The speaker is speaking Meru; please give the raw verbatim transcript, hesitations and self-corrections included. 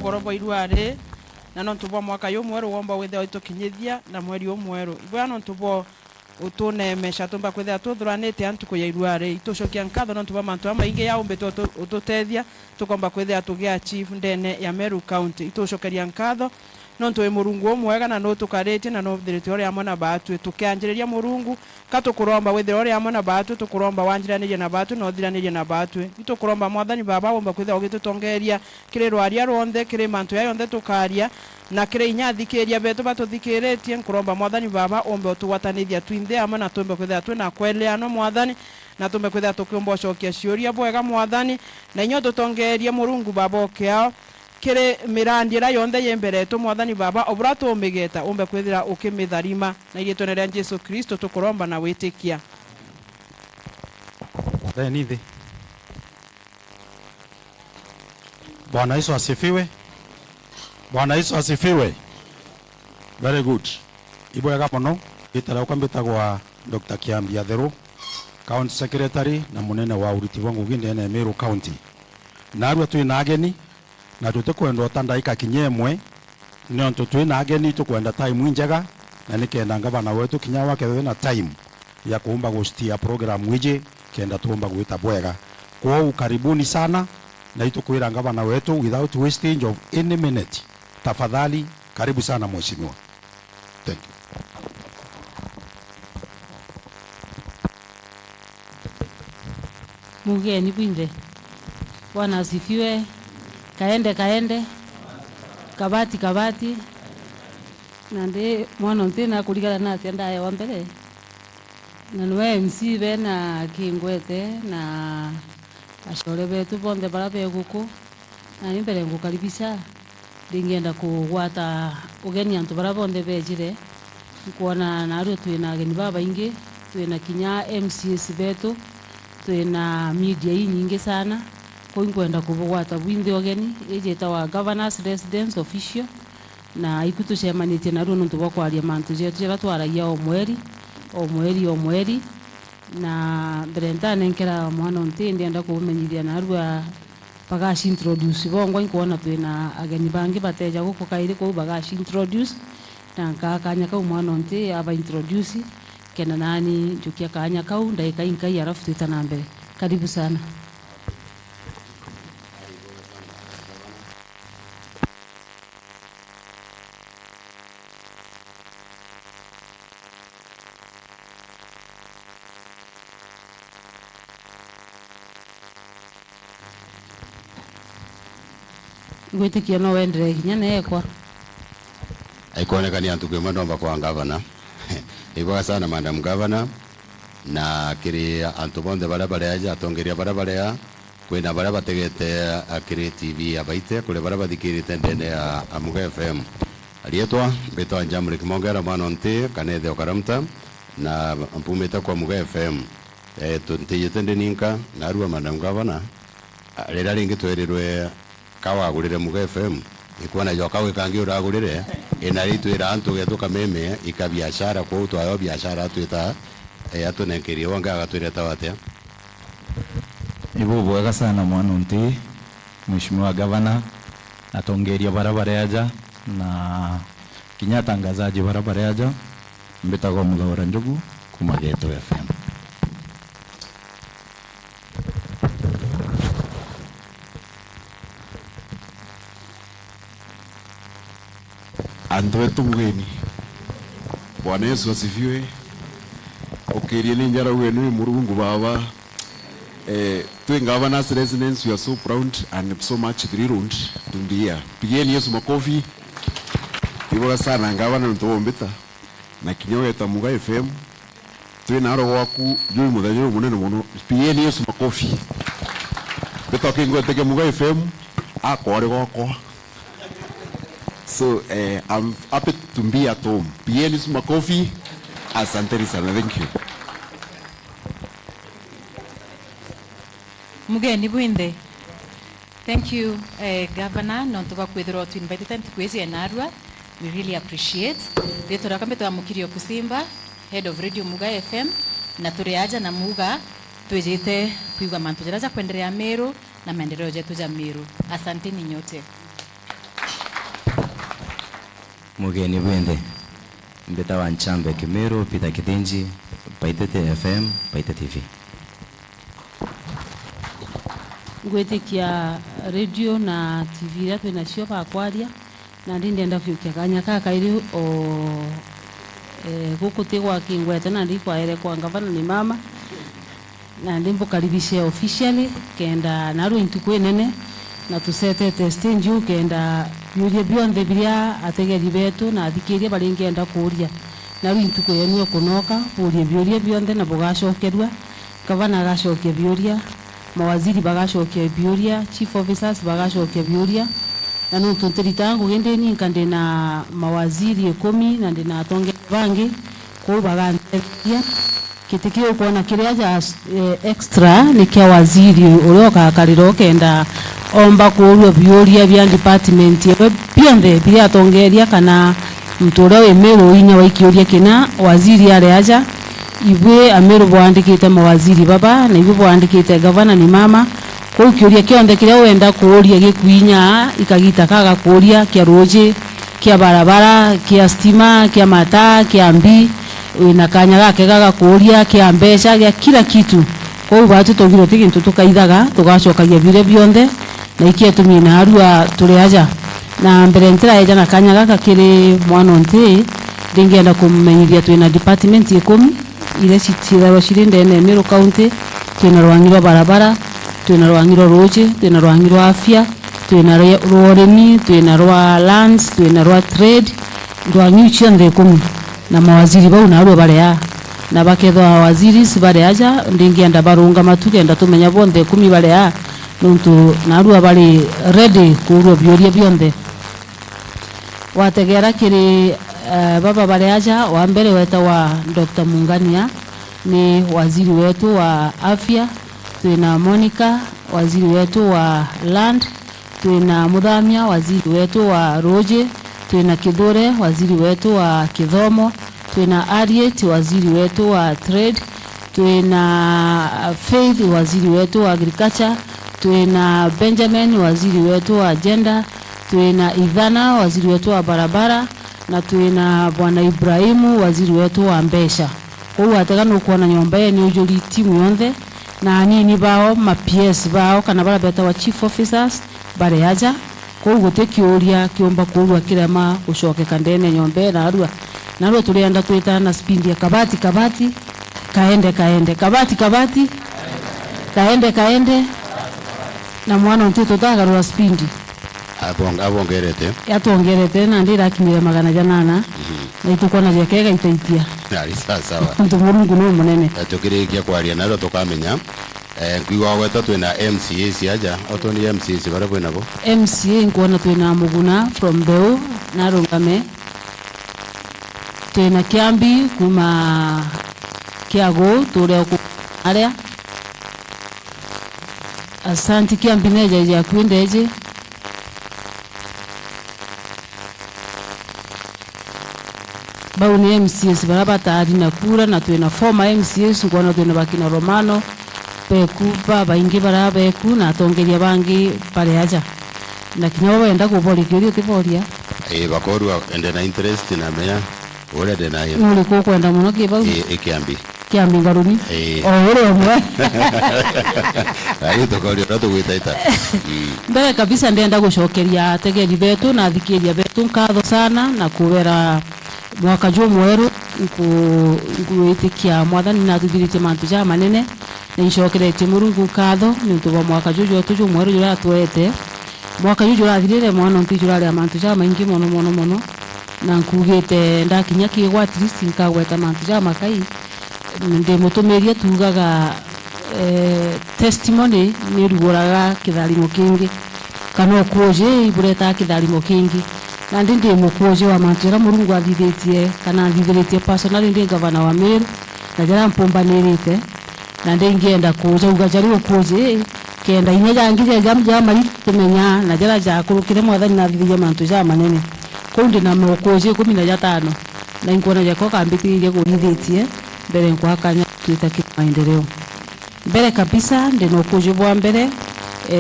Boro bwa irua ri, na nontu bwa mwaka jumweru womba withirwa itukinyithia na mweri umweru. Ibwega nontu bwa utuneemesha, tumba kwithirwa tuthuranite a ntuku ya irua ri. Itucokia nkatho nontu bwa mantu jamaingi ja umbite utu-, ututethia, tukomba kwithirwa tugi achieve ndene ya Meru County. Itucokeria nkatho nontu wi Murungu umwega na nutukaritie na nuthirite uri amwe na baatwi. Tukianjiriria Murungu, ka tukuromba withirwe uri amwe na baatwi, tukuromba wanjiranirie na baatwi na uthiranirie na baatwi. Itukuromba Mwathani Baba, umbe kwithirwa ugitutongeeria kiri rwaria rwonthe, kiri mantu jaja jonthe tukaria, na kiri inya athikiiria betu batuthikiritie. Nkuromba Mwathani Baba, umbe utugwatanithia twinthe amwe na tumbe kwithirwa twina kweleanwa, Mwathani, na tumbe kwithirwa tukiumba ucokia ciuria bwega, Mwathani, na inya ututongeerie Murungu Baba ukiao. Kiri mirandi iria yonthe yi mbere yetu, Mwathani Baba, o buria tumigeta, umbe kwithira ukimitharima. Na iriitwene ria Jesu Kristo tukuromba na gwitikia. Theni thi. Bwana Yesu asifiwe. Bwana Yesu asifiwe. Very good. Ibwega mono. Riitwa riakwa mbitagwa Doctor Kiambi Atheru, County Secretary na munene wa uriti bwa ngugi ndene ya Meru County. Narua twina ageni, na tutikwenda uta ndaika kinya imwe, nontu twina ageni, tukwenda time injega, na nikenda ngavana wetu kinya wakethwe na time ya kuumba gustia program iji, kenda tuumba gwita bwega. Kwou karibuni sana, na itukwira ngavana wetu, without wastage of any minute, tafadhali, karibu sana mheshimiwa. Thank you. Mugeni bwinthe. Bwana asifiwe. Kaende, kaende. Kabati, kabati. Nandi mwana unti nakurigana natia ndaewa mbere. Na niwe M C bena kingwete na acore betu bonthe bara be guku. Nani mbere ngukaribisha, ndingienda kugwata ugeni antu bara bonthe bejire. Nkwona narua twina ageni babaingi, twina kinya M C As betu, twina media inyingi sana. Kou inkwenda kubugwata bwinthe ugeni. Iji itawa Governor's Residence Official, na iku tucemanitie narua nontu bwa kwaria mantu jetu jaria twaragia o mweri, o mweri, o mweri. Na mbere ntanenkera mwana unti, ndienda kubumenyithia narua bagaci introduce bongwa. Inkwona twina ageni bangi bateja guku kairi, kwou bagaci introduce, na nkaa kanya kau mwana unti aba introduce, kenda nani njukia kanya kau ndaika inkai, arafu twita na mbere. Karibu sana. Ngwitikia no wenderee kinya neekwa. Aikwonekania ntuku imwe ndomba kwa ngavana. Ibwega sana, Madam Governor, na kiri antu bonthe baria bari aja, atongeria baria bari aa, kwina baria bategete, a, kiri T V ya Baite, kuri baria bathikirite ndene ya Amuga F M. Riitwa mbitwa Jamrick Mongera mwana o nti, kana ithe o Karamta, na mpumite kwa Muga F M. Eh, tu-, ntijite ndi ninka, narua Madam Governor, a, riria ringi twerirwe ka wagurire Muga F M, ikwona joka gwi kangi uragurire, ina ritwira antu getu kameme ika biashara, kwou twayo biashara atwita, eh, atunenkerie wonge agatwireta watia? Ibubwega sana mwana o nti, Mheshimiwa Gavana, atongeria bara bari aja, na kinya atangazaji bara bari aja, mbitagwa Muthaura Njogu kuma Geto F M. Antu betu mugeni. Bwana Yesu asifiwe. Ukirie ni njara uwe ni Murungu Baba. Eh, twi Governor's Residence, we are so proud and so much thrilled to be here. Pigieni Yesu makofi. Ibwega sana Gavana nontu wombita. Na kinya weta Muga F M, twi na aro gwaku, juu muthenya juu munene mono. Pigieni Yesu makofi. Mbita kingweteke Muga F M, akwa ari gwakwa. So, eh, I'm happy to be at home. Pigieni Yesu makofi. Asanteni sana. Thank you. Mugeni bwinthe. Thank you, eh, Governor, nontu bwa kwithirwa utwinvitite ntuku iji ya narua. We really appreciate. Ritwa riakwa mbitwa Mukirio Kusimba, Head of Radio Muga F M, na turi aja na Muga, twijite kwigua mantu jaria jakwenderea Meru na maendeleo jetu ja Meru. Asanteni nyote. Mugeni bwinthe, mbitawa Nchambe Kimiru, Peter Kithinji, Paitete F M, Paite T V. Ngwitikia radio na T V iria twinacio bakwaria, nandi ndienda biukia kanya kakairi o, eh, guku ti gwa kingwete, nandi ikwaere kwa ngavana ni mama. Nandi mbukaribishe officially, kenda narua intuku inene, na tusetete stage iu kenda biuria bionthe biria ategeri betu na athikiria baringienda kuuria, narua intuku yenu ya kunoka, buurie biuria bionthe na bugacokerua. Gavana agacokia biuria, mawaziri bagacokia biuria, chief officers bagacokia biuria. Na nontu ntiritaga ngugi ndi ninka, ndi na mawaziri ikumi na ndi na atongeria bangi, kwou bagantetheria. Giti kiu ukwona kiria ja, eh, extra ni kia waziri uria ugakarira ukenda omba kuurua biuria bia department iwe bionthe biria atongeria kana muntu uria wi Meru inya wa ikiuria kina waziri ari aja. Ibui Ameru bwandikite mawaziri baba na ibui bwandikite gavana ni mama. Kwou kiuria kionthe kiria wenda kuuria gikwinya ikagita kagakuuria kia ruuji, kia barabara, kia stima, kia mataa, kia mbi, wina kanya gakega gakuuria, kia mbeca, gia kila kitu. Kwou batu twaugire ti gintu tukaithaga, tugacokagia biuria bionthe, na ikio itumi naarua turi aja. Na mbere ntiraeja na kanya gaka kiri mwana o nti, ndingienda kumumenyithia twina department ikumi iria ci-, ciithagwa ciri ndene ya Meru County. Twina rwangi rwa barabara, twina rwangi rwa ruuji, twina rwangi rwa afya, twina rwa, rwa urimi, twina rwa lands, twina rwa trade, rwangi iu cionthe ikumi. Na mawaziri bau naarua bari aa. Na bakethwa waziri si bari aja, ndingienda barungama tu kenda tumenya bonthe ikumi bari aa, nontu naarua bari ready kuurua biuria bionthe. Wategera kiri, eh, baba bari aja, wa mbere wetawa Doctor Mungania, ni waziri wetu wa afya. Twina Monica, waziri wetu wa land. Twina Muthamia, waziri wetu wa ruuji. Twina Kithure, waziri wetu wa kithomo. Twina Harriet, waziri wetu wa trade. Twina Faith, waziri wetu wa agriculture. Twina Benjamin, waziri wetu wa gender. Twina Ithana, waziri wetu wa barabara, na twina Bwana Ibrahimu, waziri wetu wa mbeca. Kwou watega nukwona nyomba ii niujuri timu yonthe, na anini bao, ma P S bao, kana baria betawa chief officers, bari aja. Kwou guti kiuria kiumba kuurua kirema gucokeka ndene nyomba ii naarua. Naarua turienda twitana na speed ya kabati, kabati, kaende, kaende, kabati, kabati, kaende, kaende. Na mwana untu tutagarura speed. Abong-, abongerete. Yatwongerete, nandi irakinyire magana janana. Mhm. Na itukwona jekega itaitia. Ari sawa sawa. Nontu Murungu ni munene. Na tukirikia kwaria nario tukamenya. Eh, nkwigua gwetwa twina M C As aja. Otwonie M C As baria bwinabo. M C A nkwona twina Muguna from Mbeu, narungame. Twina Kiambi kuma Kiagu, turia ku-, aria. Asanti Kiambi, neja jaku ndeji. Bau ni M C As baria bataari na kura, na twina former M C As, nkwona twina bakina Romano, beku babaingi baria beku, na atongeria bangi bari aja. Na kinya bo benda kuboria kiuria utiboria. Ii, bakorua ende na interest na menya. Uria ndi nayo. Nuriku ukwenda muno ki bau? Ii, i Kiambi. Kiambi ngaruni? Ii. O uria umwe. Ai, tukoria uria tugwitaita. Mm. Mbere kabisa ndenda gucokeria ategeri betu na athikiria betu nkatho sana na kubera mwaka jumweru nku-, ngwitikia Mwathani nathuthiritie mantu jamanene na icokeretie Murungu nkatho niuntu bwa mwaka juju wetu jumweru juria atwete. Mwaka juju jurathirire mwana untu jurari a mantu jamaingi mono, mono, mono, na nkugite ndakinya kiigwa at least nkagweta mantu jamakai. Ndimutumiria tuugaga, eh, testimony niruguraga kitharimo kingi, kana ukuuji iburetaga kitharimo kingi. Nandi ndi mukuuji wa mantu jaria Murungu athithitie, kana athithiritie personally ndi ngavana wa Meru, na jaria mpumbanirite. Na ndingienda kujauga jari ukuuji, kenda inya jangi ja-, ja-, jamari tumenya, na jaria jakurukire Mwathani nathithirie mantu jamanene. Kuu ndi na maukuuji ikumi na jatano, na inkwona jako kambitiririe kuthithitie mbere nkwa kanya twita ki maendeleo. Mbere kabisa, ndi na ukuuji bwa mbere,